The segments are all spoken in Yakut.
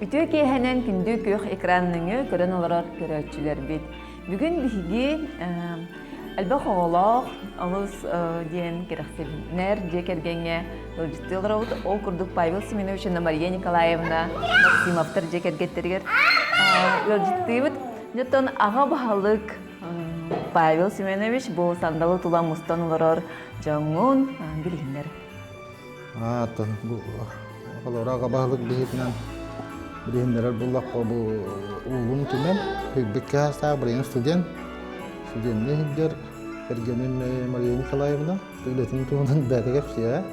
Үтүө киэһэнэн күндү күөх экран нөҥүө көрөн олорор көрөөччүлэрбит. Бүгүн биһиги элбэх оҕолоох олус диэн кэрэхсэбиннэр дьиэ кэргэҥҥэ ыалдьыттыы олоробут. Ол курдук Павел Семенович уонна Мария Николаевна Максимовтар дьиэ кэргэттэригэр ыалдьыттыыбыт. Дьоттон аҕа баһылык Павел Семенович бу сандалы тула мустан олорор дьоҥҥун билиһиннэр. Ааттан бу холобура аҕа баһылык быһыытынан билиһиннэрэр буоллахха бу уолум түмэн Үрдүк саастаах билигин студент студенныы сылдьар кэргэним Мария Николаевна үлэтин туһунан бэйэтэ кэпсиэҕэ.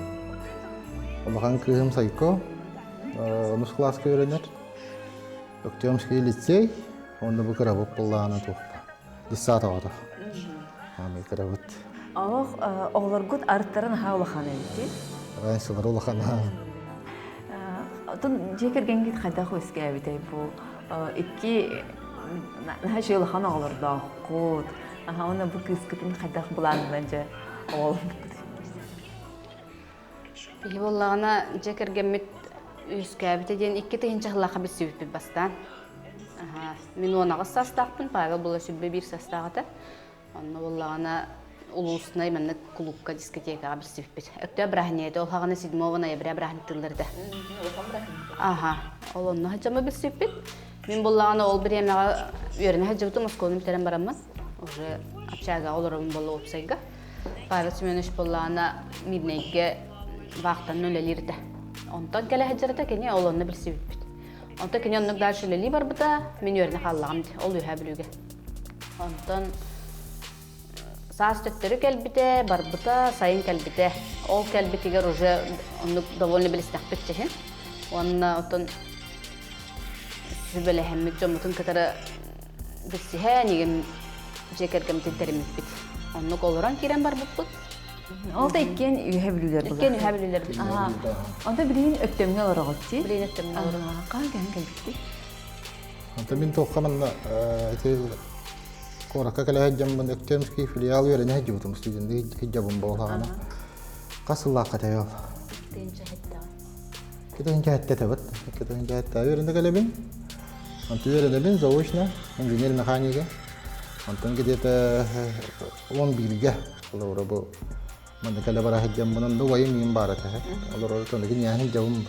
Улахан кыыһым Сайко онус кылааска үөрэнэр. Өктөмский лицей уонна бу кырабыт буоллаҕына туохпа Десса оҕото. Аамай кырабыт. Олох оҕолоргут арыттарын аһаа улахан эбит. Раньсылар улахан. Отон дьиэ кэргэҥҥит хайдах үөскээбитэй бу икки наһаа үчүгэй улахан оҕолордооххут. Аха уонна бу кыыскытын хайдах былаанынан дьэ оҕоломмуккут? Биһи буоллаҕына дьиэ кэргэммит үөскээбитэ диэн 2000 сыллаахха билсибиппит бастаан. Мин 18 саастаахпын, Павел була 21 саастаах этэ. Онно буоллаҕына улууснай маннык кулуупка дискотекаҕа билсибиппит. Өктөөп бырааһынньыга ол хаҕана 7 ноября бырааһынньыктыыллар этэ. Аха, ол онно сылдьаммы билсибиппит. Мин буоллаҕына ол бириэмэҕэ үөрэнэ сылдьыбытым, оскуоланы бүтэрэн бараммын уже общагаҕа олоробун буолла уопсайга. Павел Семенович буоллаҕына Мирнэйгэ вахтанан үлэлиир этэ. Онтон кэлэ сылдьар этэ, кини ол онно билсибиппит. Онтон кини оннук дальше үлэлии барбыта, мин үөрэнэ хааллаҕым дии, ол Үөһээ Бүлүүгэ. Онтон саас төттөрү кэлбитэ, барбыта, сайын кэлбитэ. Ол кэлбитигэр уже оннук довольно билистэхпит чэһин. Уонна оттон сүбэлэһэммит дьоммутун кытары билсиһэн, игин дьиэ кэргэммитин тэриммиппит. Оннук олорон киирэн барбыппыт. Ол да иккиэн үөһэ бүлүүлэр булар. Иккиэн үөһэ бүлүүлэр Онто билигин Өктөмҥө олороҕут дии? Билигин Өктөмҥө олороҕут. Хаһан кэһэн кэлбиттий? Онто мин туохха манна ити куоракка кэлэ сылдьаммын Өктөмский филиал үөрэнэ сылдьыбытым студенныы сылдьабын буоллаҕына хас сыллаахха этэй ол? Кытынча эттэтэбит. Кытынча этте үөрэнэ кэлэбин. Онтон үөрэнэбин заочно инженер-механига. Онтон где-то 11-гэ холобура бу манна кэлэ бара сылдьаммын онно убайым миин баар этэ. Олорор тоныгын яһын дьабым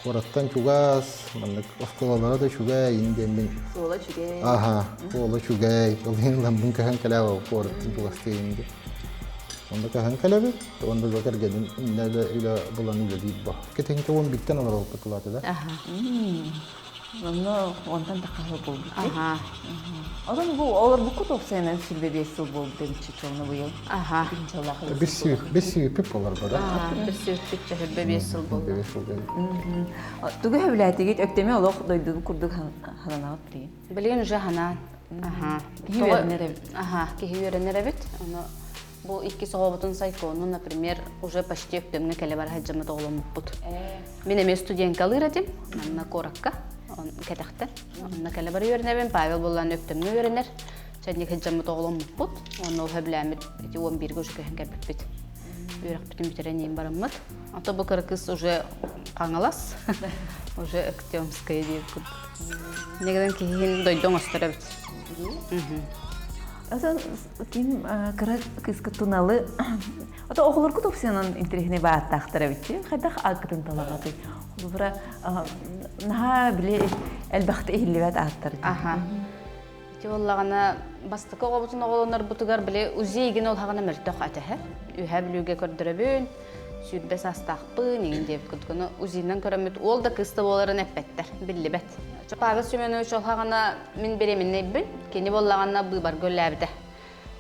куораттан чугас, маннык оскуолалара да үчүгэй ин диэммин. Суола үчүгэй. Аха, суола үчүгэй. Ол иһин ламбын көһөн кэлээ куораттан чугастыйын диэн. Онно көһөн кэлэбит, онно да кэргэним иннэ үлэ үлэ булан үлэлиир бо. Кэтинчэ уон биттэн олоролпут улаата да. Аха. Онно онтон таххаһы буолбут. Аха. Онон бу олорбуккут уопсайынан 25 сыл буолбут эбит чолно быйыл. Аха. Бис болар бу да. Бис сүүрпүт 5 сыл болду. Тугу хөбүлээтигит өктөмө олох дойдуну курдук хананаҕыт билигин. Билигин уже ханаан. Аха. Киһи үөрэнэр эбит. Аха, киһи үөрэнэр эбит. Ону Бу иккис оҕобутун Сайкону, например, уже почти Өктөмҥө кэлэ бара сылдьаммыт оҕоломмуппут. Мин эмиэ студенткалыыр этим, манна куоракка, кэтэхтэн. Онно кэлэ бара үөрэнэбин, Павел буоллаан Өктөмҥө үөрэнэр. Чэнник сылдьаммыт оҕоломмуппут. Онно ол сөбүлээммит ити 11-гэ уже көһөн кэлбиппит. Үөрэхпитин бүтэрэн иин бараммыт. А то бу кыра кыз уже Хаҥалас, уже Өктөмская диир курдук. Негеден киһин дойду оҥостор эбит. Атын ким кыра кыыска туналы ото оҕолоргут опсиянан интэриэһинэй бааттаахтар эбит хайдах ааккытын талаҕатый холобура наһаа били элбэхтэ иһиллибэт ааттар аха ити буоллаҕына бастакы оҕобутун оҕолонорбутугар били УЗИ игин ол хаҕына мөлтөх этэ үһэ бүлүүгэ көрдөрөбүн 20 саастаахпын игин диэбит курдук УЗИнан көрөммүт уол да кыыс да буоларын эппэттэр биллибэт Павел Семенович ол хаҕына Мин беременнэйбин. Кини буоллаҕына быыбарга үллээбитэ.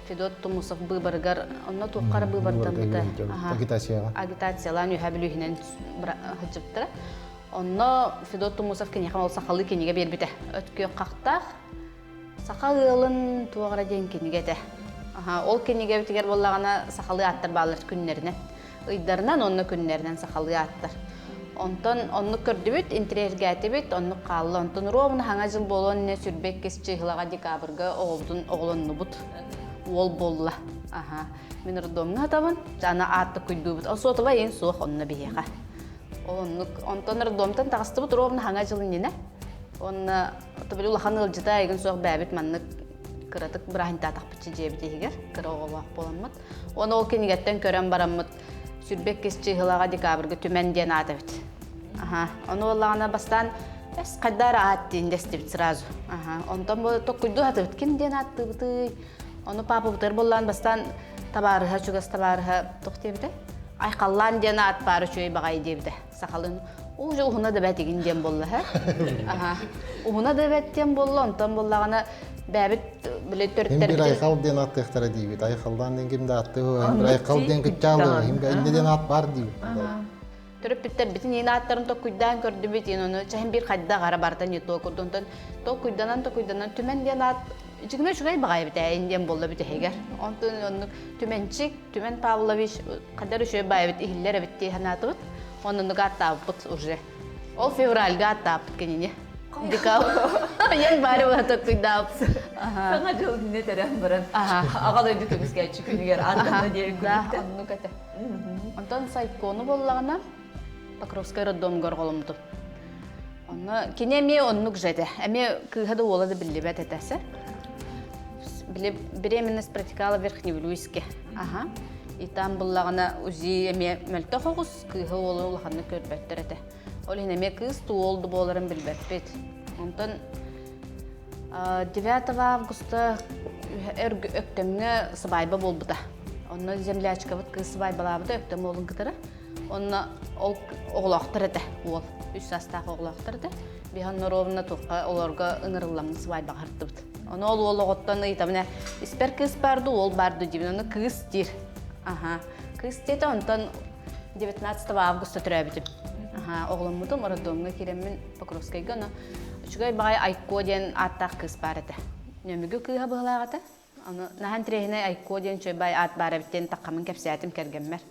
Федот Тумусов быыбарыгар онно туохха эрэ быыбардаммыта. Агитацияҕа. Агитациялаан үөһээ Бүлүүһүнэн сылдьыбыттара. Онно Федот Тумусов киниэхэ ол сахалыы кинигэ биэрбитэ. Өткүөх хахтаах саха ыалын туох эрэ диэн кинигэ этэ. Ол кинигэбитигэр буоллаҕына сахалыы ааттар бааллар күннэринэн. ыйдарынан уонна күннэринэн сахалыы ааттар. Онтон оннук көрдүбүт, интириэһиргээтибит, оннук хаалла. Онтон ровно хаҥа дьыл буолуон иннинэ 22 чыһылаҕа декабрьга оҕобутун оҕолоннубут. Уол буолла. Аха. Мин роддомҥа сытабын, аны ааттык куйдуубут. Ол суотуба иин суох онно биһиэхэ. Ол оннук. Онтон роддомтан таҕыстыбыт ровно хаҥа дьыл иннинэ. Уонна били улахан ыалдьыта айгын суох бэйэбит маннык кыратык бырааһынтаатахпытчы дьиэбит иһигэр кыра оҕолоох буоламмыт. Уонна ол кинигэттэн көрөн бараммыт сүрбэк кис чыыһылаҕа декабрьга Түмэн диэн аат эбит. Аха. Ону буоллаҕына бастаан эс хайдаар аат диэн дэстибит сразу. Аха. Онтон бу токкуйдуу хатыбыт ким диэн ааттыыбытый? Ону паапабытыгар буоллаан бастаан табаарыһа чугас табаарыһа туох диэбитэ? Айхаллаан диэн аат баар үчүгэй баҕайы диэбитэ. Сахалын уже уһуна да бэтигин диэн буолла һэ. Аха. Уһуна да бэт диэн буолла, онтон буоллаҕына бэбит били Хим бир айхал диэн аттыахтара диибит. Айхаллаан диэн ким да аттыы хим бир айхал диэн кыччаалы, хим инне диэн аат бар диибит. Төрөппүттэрбитин иин ааттарын токкуйдаан көрдүбүт, иин ону чэһин бир хайдах ара барыта не то курдунтан токкуйданан токкуйданан түмэн диэн аат дьигинэ үчүгэй баҕайы битэ ин диэн буолла бүтэһигэр. Онтон оннук Түмэнчик, Түмэн Павлович хайдар үчүгэй баайбыт иһиллэр эбит дии санаатыбыт. Оннук ааттаабыппыт уже. Ол февральга ааттаабыт кинини. Январь уһа токкуйдаабыт. Саҥа дьыл иннэ төрөөн баран аҕа дойду көмүскээччи күнүгэр ааттанна диэн Да, оннук этэ. Онтон Сайкону буоллаҕына Покровскай роддомугар оҕоломмутум. Онно кини эмиэ оннук же этэ. Эмиэ кыыһа да уола да биллибэт этэ. Били беременность протекала в Верхневилюйске. Аха. И там буллаҕына УЗИ эмиэ мөлтөх оҕус, кыыһа уолу улаханнык көрбөттөр этэ. Ол иһин эмиэ кыыс туол да буоларын билбэппит. Онтон 9 августа Өктөмҥө сыбаайба буолбута. Онно землячкабыт кыыс сыбаайбалаабыта Өктөм уолун кытары. Онно ол оҕолоохтор этэ уол. Үс саастаах оҕолоохтор этэ. Биһан ровно туохха олорго ыҥырылламмыт сыбаайбаҕа хартыбыт. Ону ол уол оҕоттон ыйытабын испэр кыыс бар ду, уол бар ду диибин. Ону кыыс диир. Аха. Кыыс диэтэ, онтон 19 августа төрөөбүтүм. Аха, оҕоломмутум, роддомҥа киирэммин Покровскайга, ону үчүгэй баҕайы Айко диэн ааттаах кыыс баар этэ. Нөмүгү кыыһа быһылаах этэ. Ону наһаа интэриэһинэй Айко диэн үчүгэй баай аат баар эбит диэн таххаммын кэпсээтим кэргэммэр.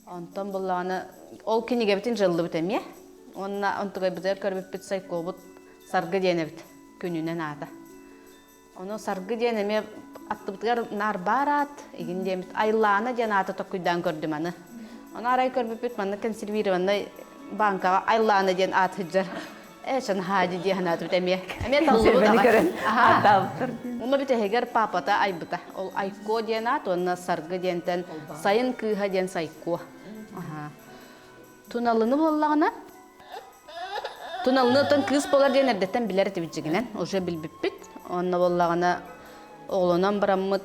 Онтон буллаҕына ол кинигэбитин дьыллыбыт эмиэ. Уонна онтугайбытыгар көрбүппүт Сайкобут Саргы диэн эбит күнүнэн аата. Ону Саргы диэн эмиэ аттыбытыгар наар баар аат, игин диэммит Айлаана диэн ааты токкуйдаан көрдүм аны. Ону арай көрбүппүт манна консервированнай банкаҕа Айлаана диэн аат сылдьар. Ээ, Шанхаади дии санаатыбыт эмиэ. Эмиэ таллыбыт аҕай. көрөн ааттаабыттар. Уна бүтэһигэр папата айбыта. Ол Айко диэн аат уонна Саргы диэнтэн Сайын кыыһа диэн Сайко. Аха. Туналыны буоллаҕына Туналыны оттон кыыс буолар диэн эрдэттэн билэр этибит дьигинэн. Уже билбиппит. Онно буоллаҕына оҕолонон бараммыт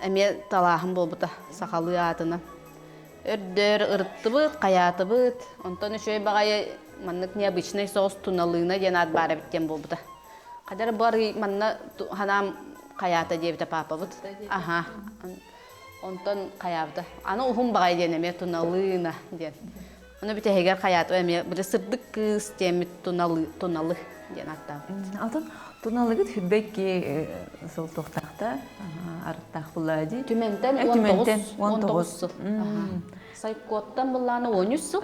эмиэ талааһын буолбута сахалыы аатынан. Өрдөр ырыттыбыт, хайаатыбыт. Онтон үчүгэй баҕайы маннык необычный соҕус туналыына диэн аат баар эбит диэн буолбута. Хадары бары манна ханаам хайаата диэбитэ паапабыт. Аха. Онтон хайаабыта. Аны уһун баҕайы диэн эмиэ туналыына диэн. Ону бүтэһигэр хайаатыба эмиэ били сырдык кыыс диэммит туналы туналы диэн ааттаабыт. Атын туналыгыт хүрбэкки сыл туохтаахта арыттаах буллаа дии. Түмэнтэн 19 19 сыл. Сайкоттан буллааны 13 сыл.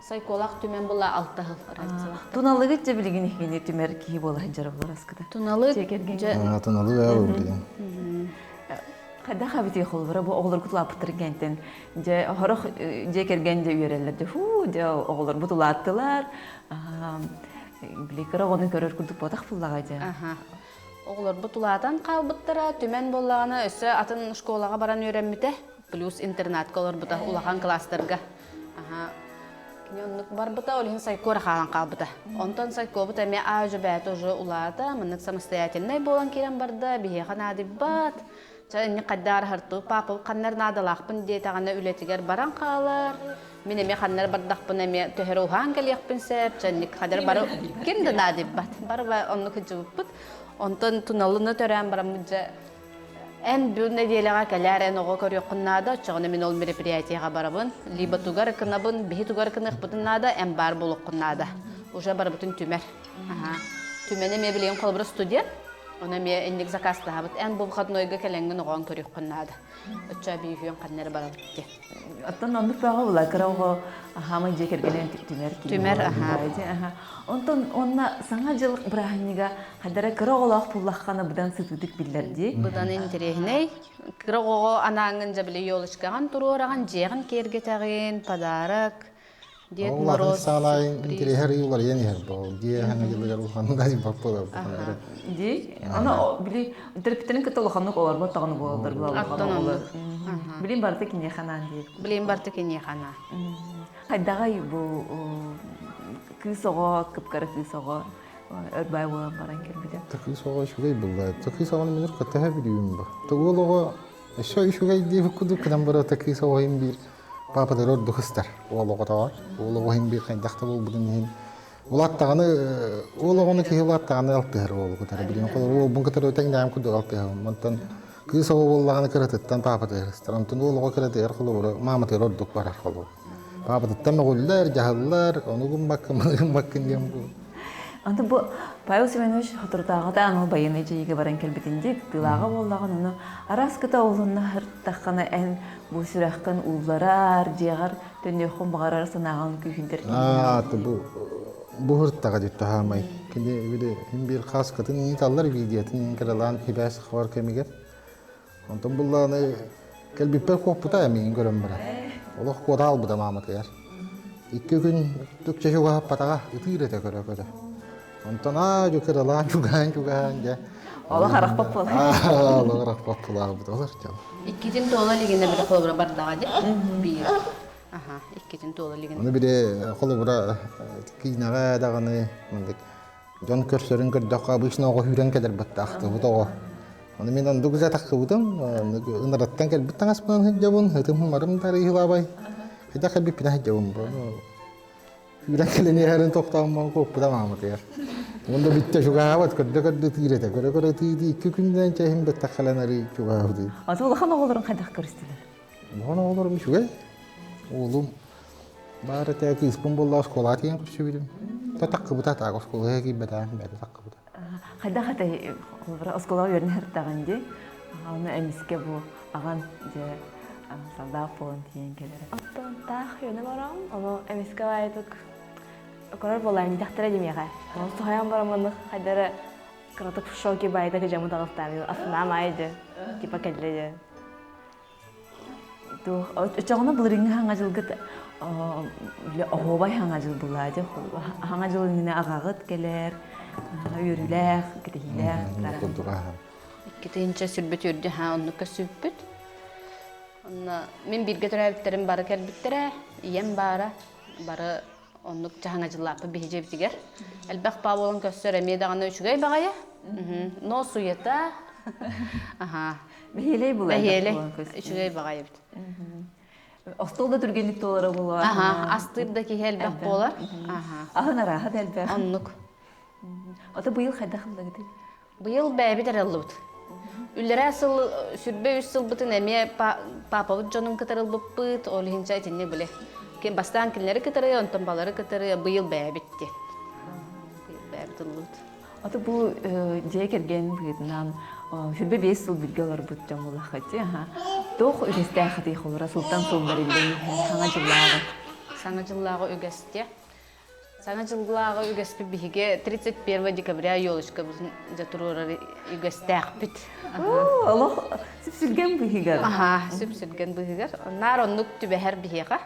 Сайколаах түмэн булла 6 сыл разницалаах. Туналыгыт дьэ билигин ихини түмэр киһи буола сылдьар булар аскыта. Туналык дьэ Туналык аа билигин. Хайдах эбитий холбура бу оҕолоргут улааппыттар кэнтэн дьэ хорох дьиэ кэргэн дьэ үөрэллэр дьэ фу дьэ оҕолорбут улааттылар били кыра оҕону көрөр курдук буотах буллаҕа дьэ оҕолорбут улаатан хаалбыттара түмэн буоллаҕына өссө атын школаҕа баран үөрэммитэ плюс интернатка олорбута улахан класстарга Кини оннук барбыта, ол иһин Сайко эрэ хаалан хаалбыта. Онтон Сайкобут эмиэ аа-дьуо бэйэтэ уже улаата, маннык самостоятельнай буолан киирэн барда, биһиэхэ наадыйбат. Чэ, инник хайдаар аһартыы папа ханнар наадалаахпын диэтэҕинэ үлэтигэр баран хаалар. Мин эмиэ ханнар бардахпына эмиэ төһөрө уһаан кэлиэхпин сөп. Чэ, инник хадыр бары ким да наадыйбат. Бары оннук сылдьыбыппыт. Онтон туналыны төрөөн бараммыт дьэ Эн бу нэдиэлэҕэ кэлээр, эн оҕо көрүөххүн наада, оччоҕуна мин ол мероприятиеҕа барабын, либо тугар кынабын, биһи тугар кыныахпытын наада, эн баар буолуоххун наада. Уже барыбытын түмэр. Аха. Түмэни эмиэ билигин холобура студент, ону эмиэ инник заказтаһабыт. Эн бу выходнойга кэлэҥҥин оҕоҥ көрүөххүн наада. Оччо эбии ханна эрэ барабыт диэн. Оттон оннук бөҕө була кыра оҕо хаамай дьиэ кэргэнин түмэр Түмэр, аха. Онтон уонна Саҥа дьыл бырааһынньыга хайдара кыра оҕолоох буллаххана быдан сытыытык биллэр дии. Быдан интэриэһинэй. Кыра оҕоҕо анааҥҥын дьэ били елочкаҕын туруораҕын, дьиэҕин киэргэтэҕин, подарок. Дед Ол улахан Мороз саалаайын сюрприз. интириэһэр уларыйан иһэр бу. Дьиэ хаҥа дьылыгар улахан да баппыла. Ди, аны били төрөппүттэрин кытта улаханнык олорбот даҕаны буолаллар буолаллар Аттан оннук. Билин барыта киниэхэ анаан диир. Билин барыта киниэхэ анаан. Хайдаҕай бу кыыс оҕо, кыпкара кыыс оҕо өр бай буолан баран кэлбитэ. Кыыс оҕо үчүгэй буолла. Кыыс оҕону мин кытта билүүм бу. Уол оҕо өссө үчүгэй диэбит курдук гынан барыта кыыс оҕо иһин биир паапатыгар ордук ыстар. Уол оҕотоҕор. Уол оҕо иһин биир хайдах да буолбутун иһин улааттаҕына уол оҕону киһи улааттаҕына алтыһар уолу кытары билигин холобур уолбун кытары тэҥнээн курдук алтыһабын онтон кыыс оҕо буоллаҕына кыратыттан паапатыгар ыстар онтон уол оҕо кыратыгар холобура мааматыгар ордук барар холобур паапатыттан мөҕүллэр дьаһаллар ону гыммаккын маны гыммаккын диэн бу Аны бу Павел Семенович соторутааҕыта анал байыаннай дьайыыга баран кэлбитин дии кыттыылааҕа буоллаҕын ону араас кыта олунна ыртаххына эн бу сүрэххин уулларар дьиэҕэр төннүөххүн баҕарар санааҕын күүһүндэр Аа, бу бу һыртаҕа дьүттэ хаамай. Кини били хин биир хааскатын ыыталлар видеотын кыралаан хибээс хабар кэмигэр. Онтон буллааны кэлбиппэр куоппута миигин көрөн баран. Олох куота албыта мааматыгар. Икки күн түкчэ чугаһаппатаҕа ытыыр этэ көрө-көрө. Онтон аа дьу кыралаан чугаһаан-чугаһаан дьэ. Олох арахпат буолар. Олох арахпат буолаабыт олор дьон. Иккитин туола илигинэ били холобура бардаҕа дии. Биир. Аха, иккитин туола илигинэ. Ону били холобура киинэҕэ даҕаны мындык дьон көрсөрүн көрдөххө обычно оҕо сүүрэн кэлэр баттаахтыбыт оҕо. Ону мин оннук уже тахсыбытым, ыныраттан кэлбит таҥаспынан сылдьабын, ытым марым тарыйылаабай. Хайдах кэлбиппинэ сылдьабын. Сүүрэн кэлэн иһэрин тохтооммон куоппута мааматыгар. Уонна бүттэ чугаһаабат, көрдө-көрдө тыыр этэ. Көрө-көрө тыы икки күнүнэн чэһин бэттэх кэлэн арыы чугаһаабыт. Аты улахан оҕолорун хайдах көрүстүлэр? Улахан оҕолорум үчүгэй. Уолум баар этэ, кыыспын буолла оскуолаҕа тиийэн көрсүбүтүм. Та таккыбыта таак оскуолаҕа киирбэтэҕим бэйэтэ таккыбыта. Хайдах этэй оскуолаҕа үөрэнэ сырыттаҕын дии. Аны эмискэ бу аҕан дьэ солдат буолан тиийэн кэлэрэ. Оттон таах үөнэ барам, ону эмискэ баайдык көрөр буолаайын диэхтэрэ димиэхэ. Ол соһуйан бараммын хайдары кыратык в шоке баайдык дьамы таҕыстаан астынаам аайы дьэ типа кэллэ дьэ. Туох оччоҕуна былырыыҥҥы хаҥа дьылгыт оһуобай хаҥа дьыл булаа дьэ хаҥа дьыл иннинэ аҕаҕыт кэлэр үөрүүлээх кэтэһиилээх Иккитинчэ сүрбүт үрдү ха оннук көссүүппүт. Онно мин бииргэ төрөөбүттэрим бары кэлбиттэрэ, ийэм баара, бары оннук дьаһаҥа дьыллааппыт биһи дьиэбитигэр. Элбэх баа буолан көссөр эмиэ даҕаны үчүгэй баҕайы. Но суета. Аха. Бэһиэлэй буолар. Бэһиэлэй. Үчүгэй баҕайы эбит. Остуол да түргэнник туолара буолуо. Аха, астыыр да киһи элбэх буолар. Аха. Аһын арааһа да элбэх. Оннук. Ото быйыл хайдах ыллыгытый? Быйыл бэйэбит эрэ ыллыбыт. Үллэрээ сыл сүрбэ үс сылбытын эмиэ паапабыт дьонун кытары ылбыппыт, ол иһин чэ итинник били бастаан кинилэри кытары, онтон балары кытары быйыл бэйэбит диэн. Быйыл бэйэбит ыллыбыт. Аты бу дьиэ кэргэн быһыытынан сүрбэ биэс сыл бииргэ олорбут дьон буоллаххыт Туох үгэстээххитий холура сылтан сыл бэриллэн иһэр саҥа дьыллааҕы? Саҥа дьыллааҕы үгэстиэ. Саҥа дьыллааҕы үгэспит биһиги 31 декабря елочкабытын дьэ туруорар үгэстээхпит. Олох сүпсүлгэн быһыгар. Аха, сүпсүлгэн быһыгар. Наар оннук түбэһэр биһиэхэ.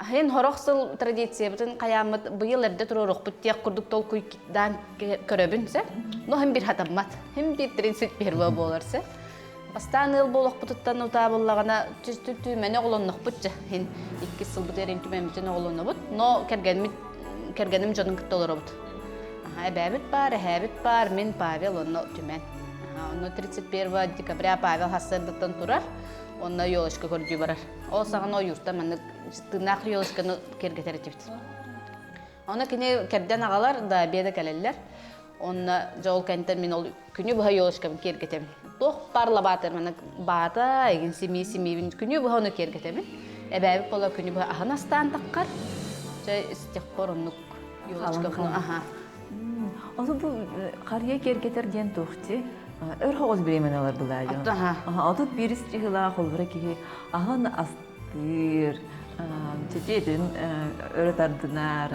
Хин хорох сыл традициябытын хайааммыт быйыл эрдэ туруорухпут диэх курдук толкуйдаан көрөбүн сэ. Но хим бир хатаммат. Хим бир 31 буолар сэ. Бастаан ыал буолуохпутуттан утаабыллаҕына түмэни оҕолоннохпут дьэ иһин иккис сылбыт эрин түмэммитин оҕолонобут но кэргэммит кэргэним дьонун кытта олоробут эбээбит баар эһээбит баар мин Павел онно түмэн онно 31 декабря Павел хассыардаттан турар онно елочка көрдүү барар ол саҕана ойуурта маннык тыыннаах елочканы киэргэтэр этибит Ону кини кэрдэн аҕалар да обеда кэлэллэр. Онно дьэ ол кэнтэн мин ол күнү быһа елочкабын киэргэтэбин. Туох баар лабаатар маннык баата, эгин симии симиибин күнү быһа ону киэргэтэбин. Эбээбит буола күнү быһа аһын астаан таххар. Чэ с тех пор оннук елочкабын аха. Ону бу харыйа киэргэтэр диэн туохти? Өр хоҕус бириэмэни ылар былаа дьон. Отут биирис чыһылаах холбура киһи аһын астыыр, чэчиэтин өрө тардынар,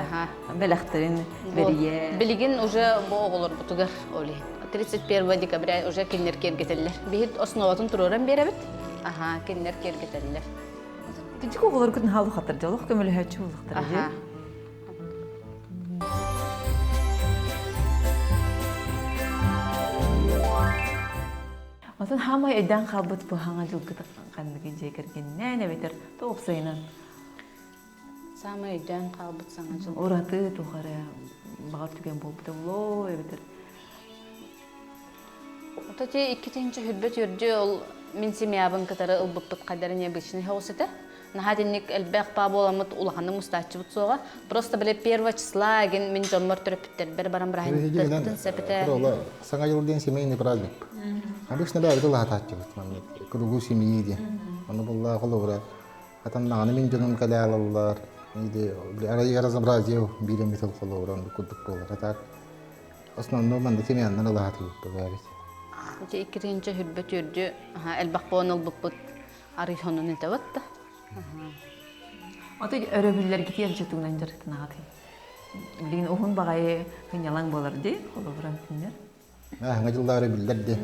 бэлэхтэрин бэрийэр. Билигин уже бу оҕолорбутугар ол 31 декабря уже кинилэр киэргэтэллэр. Биһит основатын туруоран биэрэбит. Аха, кинилэр киэргэтэллэр. Кичик оҕолоргут наһаа улахаттар дьолох көмөлөһөөччү буолуохтара дии. Онтон хаамай өйдөөн хаалбыт бу хаҥа дьылгыт ханныгы дьиэ кэргэнинэн эбэтэр уопсайынан Саамай өйдөөн хаалбыт саҥа дьыл. Ураты туох эрэ баҕар түгэн буолбута буолуо эбэтэр Ото ти иккитинчи хүрбэт үрдү ол мин семьябын кытары ылбыппыт хайдары необычный соҕус этэ. Наһаа итинник элбэх паа буоламмыт улаханнык мустааччыбыт суоҕа. Просто бile первого числа эгин мин дьоммор төрөппүттэрбэр баран бырааһынньыктарбытын сөп этэ. Саҥа дьыл диэн семейный праздник. Обычно бэйэбит ылаһатааччыбыт маннык кругу семьи диэн. Ону буллаа холобура Атаннаҕына мин дьонум кэлэ алаллар, или разнообразие биир эмит холобура оннук курдук буолар. А так основном манна семьяннан ылаһатыбыт бэбит. Ити иккитинчи хүрбэ түөрдү элбэх буолан ылбыппыт арый сонун этэ да. Ото өрөбүллэргитигэр дьэ тугунан дьарыктанаҕытый? Билигин уһун баҕайы сынньалаҥ буолар дии, холобура күннэр. Ааһыҥа дьыллаары биллэр дии.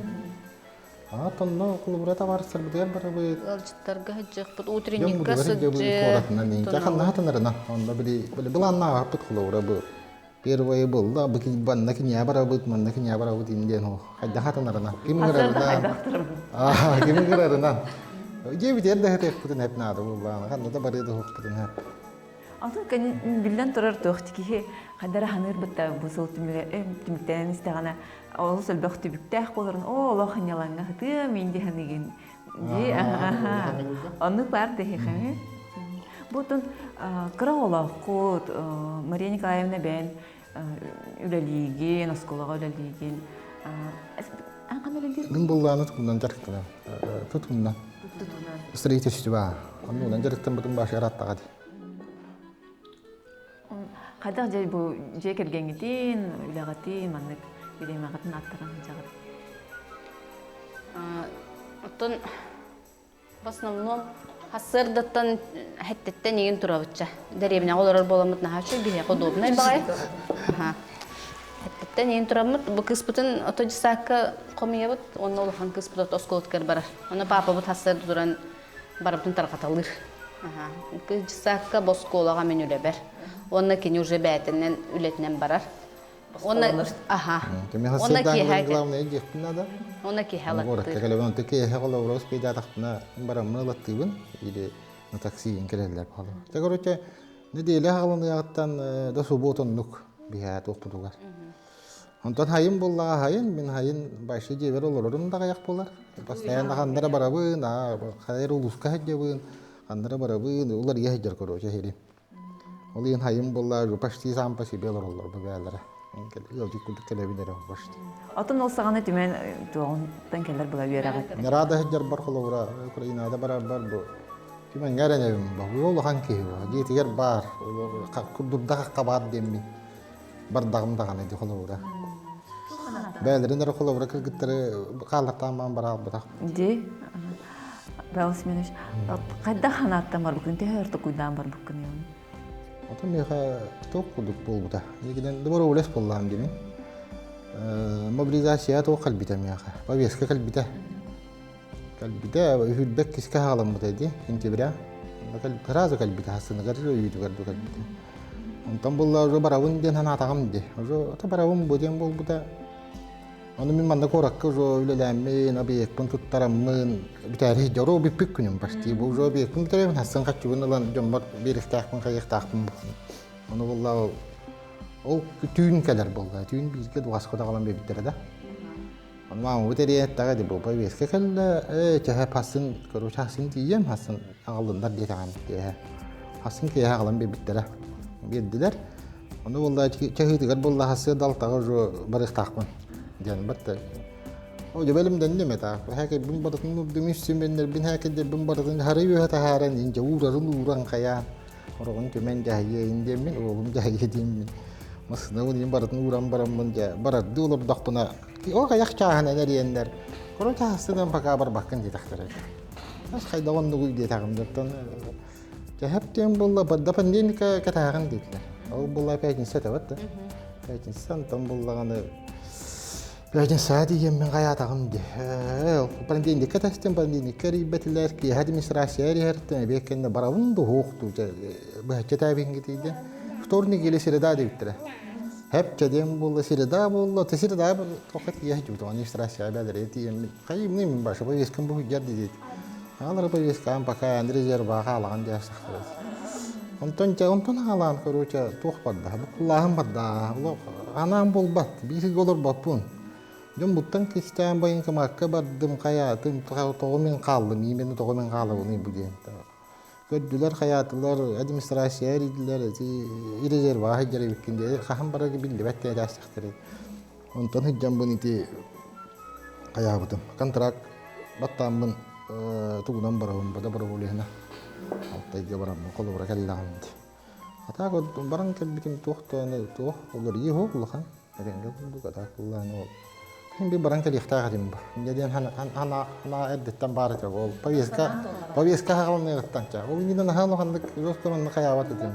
Аа, тонно холобура табаарыстарбытыгар барабыт. Ыалдьыттарга сылдьыахпыт, Дьон утренникка мудугар сылдьабыт сылдьыы. куоратынан инчэ ханнаһатынарына. Онно били били былааннаабаппыт холобура бу первое булла бу банна киниэ барабыт, манна киниэ барабыт индиэн хо. Хайдахатынарына. Ким ыҥырарынан. Аа, ким ыҥырарынан. Дьиэбитигэр да хэтиэхпитин хэп наада буоллаҕына, ханна да барыа да суохпутун хэп. Атын биллэн турар туох киһи хайдара ханыыр бытта бу сыл түмүктэнэн истэҕинэ олус элбэх түбүктээх буоларын оо олох ньалаҥҥа сытыам инди ханыгын дии оннук баар дэһиэхэми бутун кыра оҕолооххут Мария Николаевна бэйэн үлэлиигин оскуолаҕа үлэлиигин Мин буллааны тутунан дьарыктанам. Тутунан. Строительство. Оннугунан дьарыктаммытым башы араттаҕа дии. Хайдах дьэ бу дьиэ кэргэҥҥитин, үлэҕитин маннык бириэмэҕитин аттаран сылдьаҕыт? Оттон в основном сарсыардаттан хэттиттэн игин турабытча. Дэриэбинэҕэ олорор буоламмыт наһаа үчүгэй, биһиэхэ удобнай баҕайы. Хэттиттэн игин тураммыт, бу кыыспытын ото дьыссаакка хомуйабыт, уонна улахан кыыспыт ото оскуолатыгар барар. Ону паапабыт сарсыарда туран барыбытын тарҕаталыыр. Дьыссаакка бу оскуолаҕа мин үлэбэр. Уонна кини уже бээтинэн үлэтинэн барар. Уонна аха. Уонна киэһэ главное диэхпин надо. Уонна киэһэ Городка кэлэбин, онто киэһэ холобура успейдаатахпына бараммын ылаттыыбын или на такси кэлэллэр баҕалар. Те короче, неделя хаалыныаҕыттан да суббота оннук биһээ туохпутугар. Онтон хайын буоллаҕа хайын, мин хайын большой дьиэбэр олорорум да аҕыйах буолар. Постоянно ханнара барабын, хайыр улууска сылдьабын, ханнара барабын, уларыйа сылдьар короче иһирим. Ол иһин хайын буоллаҕа почти сам по себе олороллор бу бээлэрэ. Ыалдьыт курдук кэлэбин эрэ почти. Отон ол саҕана түмэн туоҕунтан кэлэр була үөрэҕит. Нарада сылдьарбар холобура Украинада барарбар бу түмэҥҥэ эрэнэбин бу улахан киһи бу дьиэтигэр баар курдурдах хабаат диэммин бардаҕым даҕаны ди холобура. Бээлэрин эрэ холобура кыргыттары хааллартаан баан бараалбатах. Ди Павел Семенович, хайдах ханааттан барбыккын, төһө өр токуйдаан барбыккын юм? Ото миэхэ туох курдук буолбута. Негинен доброволец буоллаам димин. Мобилизация туох кэлбитэ миэхэ. Повестка кэлбитэ. Кэлбитэ, үһүрбэт киске хаҕаламмыта ди, сентября. Сразу кэлбитэ, хассыныгар өйүүтүгэр ду кэлбитэ. Онтон булла уже барабын диэн санаатаҕым ди. Уже ото барабын бу диэн буолбута. Ону мин манна куоракка уже үлэлээммин, объекпын туттараммын, бүтээри дьоро бүппүт күнүм почти. Бу уже объекпын бүтэрэбин, хассын хаччыбын ылан дьоммор биэриэхтээхпин, хайыахтаахпын. Ону булла ол түүн кэлэр буолла. Түүн бииргэ дуҕаска даҕалан биэрбиттэрэ да. Маамабыт эриэһэттэҕэ ди бу повестка кэллэ, ээ чэһэ хасын короче хасын тиийиэм хасын аҕаллыннар диэтэҕин киэһэ. Хасын киэһэ аҕалан биэрбиттэрэ. Биэрдилэр. Ону буолла чаһыытыгар буолла хасыа далтаҕа уже барыахтаахпын диэн батта. О дьэбэлим дэнним этэ. Хэкэбин барытын урдум үссүмэннэрбин хэкэдэрбин барытын хары үөһэ таһааран инчэ уурарын ууран хайаан Ороҕун түмэн дьаһайыайын диэммин, уолум дьаһайыа диэммин. Массыынабын иин барытын ууран бараммын дьэ барардыы олордохпуна ол хайах чааһынан эриэннэр короче чааһыстынан пока барбаккын диэтэхтэрэ. Ас хайдах оннугуй диэтэҕим дьоттон дьэһэп диэн буолла до понедельника кэтээҕин диэтилэр. Ол буолла пятница этэ да. Пятница онтон буоллаҕына. Пятница тиийэммин хайаатаҕым дии. Понедельникка тэстим, понедельникка эрийбэтилэр, киэһэ администрация эриһэртэн эбиэт кэннэ барабын дуһуох дуу, быһаччы тээбиҥҥэ тиийдэ. Вторник или среда диэбиттэрэ. Хэп диэн буолла, среда буолла, ты среда тоққа тиийэ сылдьыбытым, администрация бээлэрэ тиийэммин, хайымный мин баша повесткам бу сылдьар диэт. Аҕалара повесткам пока резерваҕа алаҕан диэн сахтар. Онтон дьэ онтон аҕалаан короче туох барда, буккуллааһын барда, анаан буолбат, биир сиргэ олорбоппун. Дьон буттан кистээн военкомакка бардым, хайаатым, тоҕо мин хааллым, именно тоҕо мин хаалабыный бу диэн. Көрдүлэр, хайаатылар, администрация эрийдилэр, ити резерваҕа сылдьар эбиккин диye, хаһан барарга биллибэт диэн Онтон сылдьаммын ити хайаабытым. Контракт баттааммын тугунан барабын, бада доброволеһына. Алтайга бараммын холобура кэллэҕим дии. Атаак баран кэлбитим туох да туох уларыйыы суох улахан. Этэҥҥэ курдук атаак ыллаан ол. Мин би баран кэлиэхтээх этим бу. Инньэ диэн хана эрдэттэн баар этэ ол повестка повестка хаҕаланыаҕыттан ча. Ол иннинэ наһаа улаханнык жестко манна хайаабат этим.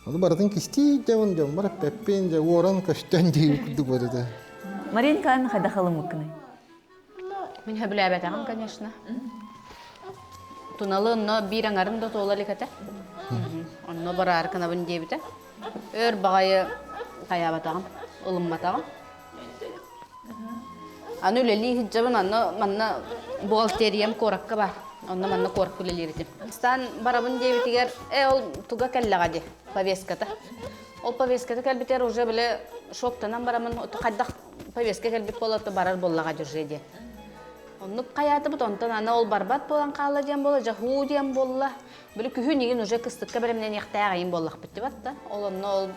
Ону барытын кистии дьон дьоммор эппэппин, дьэ уоран көстөн диир курдук барыта. Мария Николаевна хайдах ылыммыккыный? Мин сөбүлээбэтэҕим, конечно. Туналы онно биир аҥарын да туола илик этэ. Онно бараары гынабын диэбитэ. Өр баҕайы хайаабатаҕым, ылымматаҕым. Аны үлэлии сылдьабын, онно манна бухгалтериям куоракка баар. Онно манна куоракка үлэлиир этим. Бастаан барабын диэбитигэр, э, ол туга кэллэҕэ дии, повестката. Ол повестката кэлбитигэр уже бile шоктанан барамын, хайдах повестка кэлбит буола, барар буоллаҕа дьурже диэн. Оннук хайаатыбыт, онтон аны ол барбат буолан хаалла диэн буолла, дьэ һуу диэн буолла. Били күһүн игин уже кыстыкка бэлэмнэниэхтээх айын буоллахпыт дибат да. Ол онно ол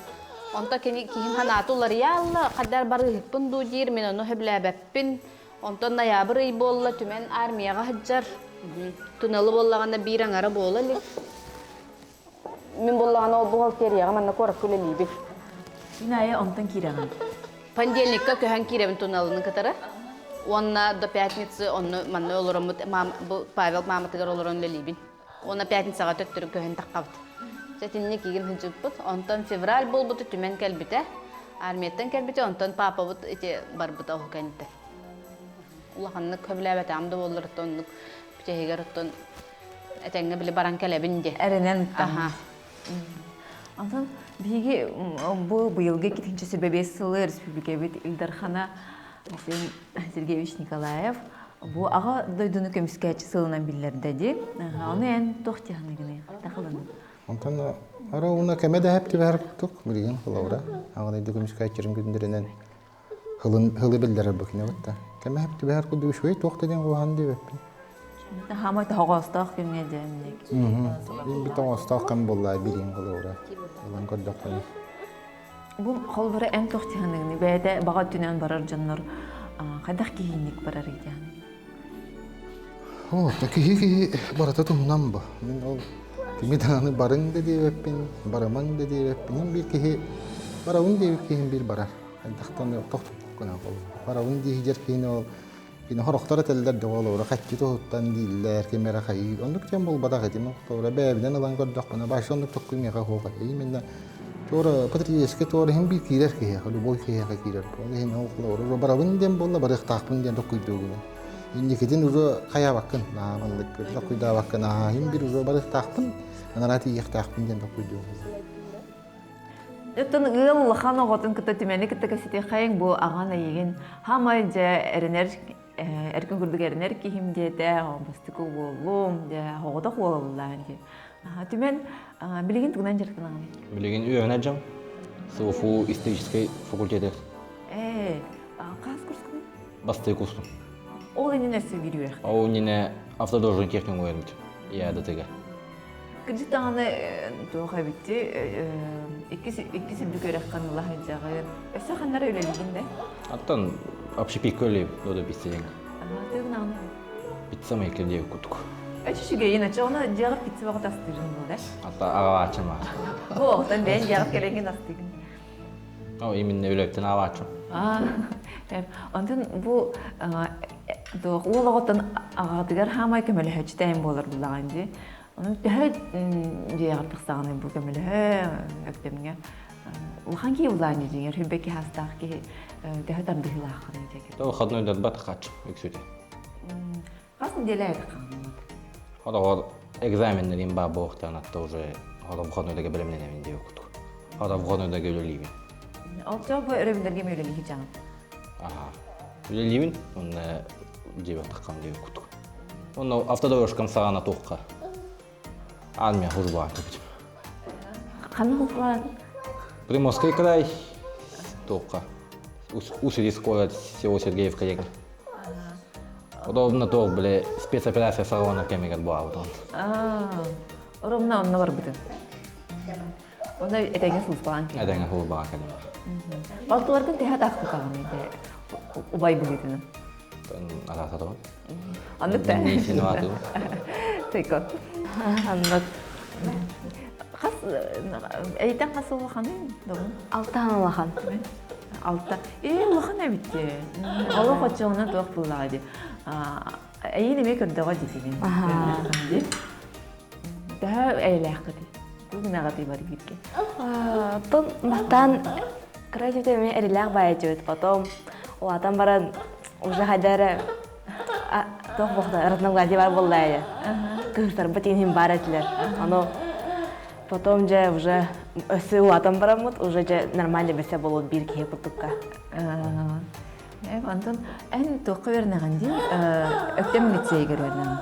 онто кини киһим ханааты уларыйаалла, хайдар барыыһыкпын дуу диир, мин ону сөбүлээбэппин. Онтон ноябрь ый буолла, түмэн армияҕа сылдьар. Туналы буоллаҕына биир аҥара буола илик. Мин буоллаҕына ол бухгалтерияҕа манна куоракка үлэлиибин. Күн аайы онтон киирэҕин. Понедельникка көһөн киирэбин туналыны кытары. Уонна до пятницы онно манна олороммут бу Павел мааматыгар олорон үлэлиибин. Уонна пятницаҕа төттөрү көһөн таххабыт. Дьэ итинник игин сылдьыбыппыт. Онтон февраль буолбута түмэн кэлбитэ. Армияттан кэлбитэ, онтон папабыт ити барбыта оһу кэнниттэн. Улаханнык сөбүлээбэтэҕим да буоллар, оннук бүтэһигэр оттон этэҥҥэ били баран кэлэбин диye. Эрэнэн Аха. Онтон биһиги бу быйылгы 2025 сылы республикабыт Ил Дархана Айсен Сергеевич Николаев бу аҕа дойдуну көмүскээччи сылынан биллэрдэ дии. Ону эн туох дьаһаныгыный? Тахылын. Онтон ара уна кэмэ да хэп түбэһэр курдук билигин холобура аҕа дойду көмүскээччилэрин күндэринэн Һылын һылы биллэрэр бу кини батта. Кэмэ хэп түбэһэр курдук үчүгэй туох да диэн куһаҕан диэбэппин. Хаамай тоһоҕостоох күҥҥэ дьээнник. Мин бит тоҕоостоох кэм буолла билиин холобура. Ылан көрдөххүнэ. Бу холобура эн туох дьаһаныгыный? Бэйэтэ баҕа өттүнэн барар дьоннор хайдах киһиинник барар диэн? О, киһи киһи барыта туһунан бу. Мин ол кими даҕаны барыҥ да диэбэппин, барымаҥ да диэбэппин. Биир киһи барабын диэбит киһим биир барар. Хайдахтан тохтуккуна ол. Барабын диэһидэр киһини ол кини хорохтор этэллэр да ол хаччы туһуттан дииллэр, ким эрэ хайыы. Оннук диэн буолбатах этим. Туора бэйэбинэн ылан көрдөхпүнэ, башы оннук токку миэхэ суох этэ. Именно туора патриотическай туора иһин биир киирэр киһиэхэ, любой киһиэхэ киирэр. Ол иһин ол барабын диэн буолла, барыахтаахпын диэн токкуйдуугун. Инникитин уже хайаабаккын, нааманнык токкуйдаабаккын, аа, иһин биир уже барыахтаахпын, анараа тиийиэхтаахпын диэн токкуйдуугун. Оттон ыал улахан оҕотун кытта Түмэни кытта кэпсэтиэххэйиҥ бу аҕан эйигин хаамай дьэ эрэнэр эркин курдук эрэнэр киһим диэтэ бастакы уолум дьэ оҕотох уоллаан диye. Түмэн билигин тугунан дьарыктанаҕын? Билигин үөрэнэ дьон СУФУ историческай факультеты. Ээ, хас курскун? Бастакы курсум. Ол иннинэ өссө биир үөрэх. Ол иннинэ автодорожный техникум үөрэммитим. ЯДТ-га. Кырдьык даҕаны туох эбитти иккис иккис үрдүк үөрэххин ыла сылдьаҕын. Өссө ханнара үлэлиигин да? Оттон общепитка үлэлиим, додо пицца диэн. Тыгынаҕын. Пицца мейкер диэбит курдук. Өчү үчүгэйин, оччо ону дьиэҕэр пицца бөҕө астыырын буолар. Атта аҕалааччым баар. Бу оҕотон бэйэн дьиэҕэр кэлэҥҥин астыыгын. О, именно үлэбиттэн аҕалааччым. Онтон бу уол оҕотон аҕатыгар хаамай көмөлөһөөччү буолар буллаҕын дии. Онон төһө дьиэҕэр тахсаҕыный бу көмөлөһө өктөмҥө. Улахан киһи улаан дьиҥэр хүбэки хастаах киһи төһө тардыһыылааххыный дьэ? То выходной датбат хач үксүтэ. Хас неделя это хааммат? Холобур экзаменнерин баа буохтаан атта уже холо выходнойдага бэлэмнэнэбин диye кутук. Холо выходнойдага үлэлиибин. Ол бу өрөбүллэргэ үлэлиһи дьаҥ. Аха. Үлэлиибин, онно дьиэбэр таххам диye кутук. Онно автодорожкам саҕана туохха. Армия хурбаан көпүтүм. Ханна хурбаан? Приморский край туохха. Усилис город село Сергеевка деген. Удобно туох биле спецоперация саҕаланар кэмигэр буолбутун. Оромна онно барбытын. Онно этэҥҥэ сулуспаҕан кэлин. Этэҥҥэ сулуспаҕан кэлин. Балтыларгын тэһэ таахпытаҕын ити убай быһыытынан. Араасатабын. Аннык да. Тыйко. Аннык. Хас эйтен хас улаханый добун? Алтахан улахан. Алта. Ээ улахан эбит дии. Олох оччоҕуна туох буллаҕа дии. Эйин эмиэ көрдөҕө дии дии. Төһө эйэлээххитий? Тугу гынаҕытый бары бииргэ? Тон бастаан кыра дьүтэ эмиэ эрилээх баайа Потом улаатан баран уже хайда эрэ туох буолта разногласие бар буолла кыһыртарбыт иһин баар этилэр. Ону потом же уже өссө улаатан бараммыт уже же нормально бесе болот биир киһи курдукка. Антон, эн туохха үөрэнэҕин дии? Өктөм лицейгэр үөрэнэҕин.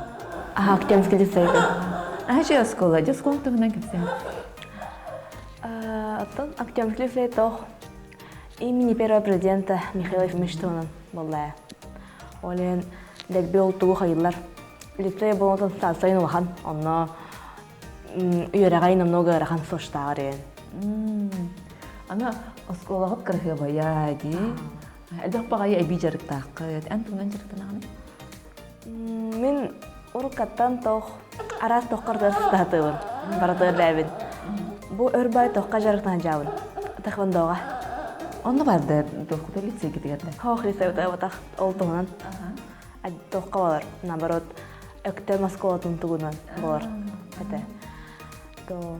Аха, Өктөмский лицейгэ. Аха, же оскуола, же оскуола туһунан кэпсээн. Оттон Октябрьский лицей тоох имени первого президента Михаила Ефимович туһунан буолла. Ол иһин дэлби ол тугу хайыллар. Лицей буолан станция улахан, онно үөрэҕэй намного ыарахан суоштааҕар иһин. Аны оскуолаҕыт кыраһыабайа дии. Элбэх баҕайы эбии дьарыктааххыт. Эн тугунан дьарыктанаҕыный? Мин уруккаттан тох араас тоххор сыстаатыбын, барытыгар бэйэбин. Бу өр бай тохха дьарыктаан дьаабын. Тахвондоҕа. Онно барды туохкута лицейгитигэр да? Хоох лицейбытыгар батах ол туһунан. Тохха болар, наоборот, Өктөм оскуолатын тугунан болар этэ. То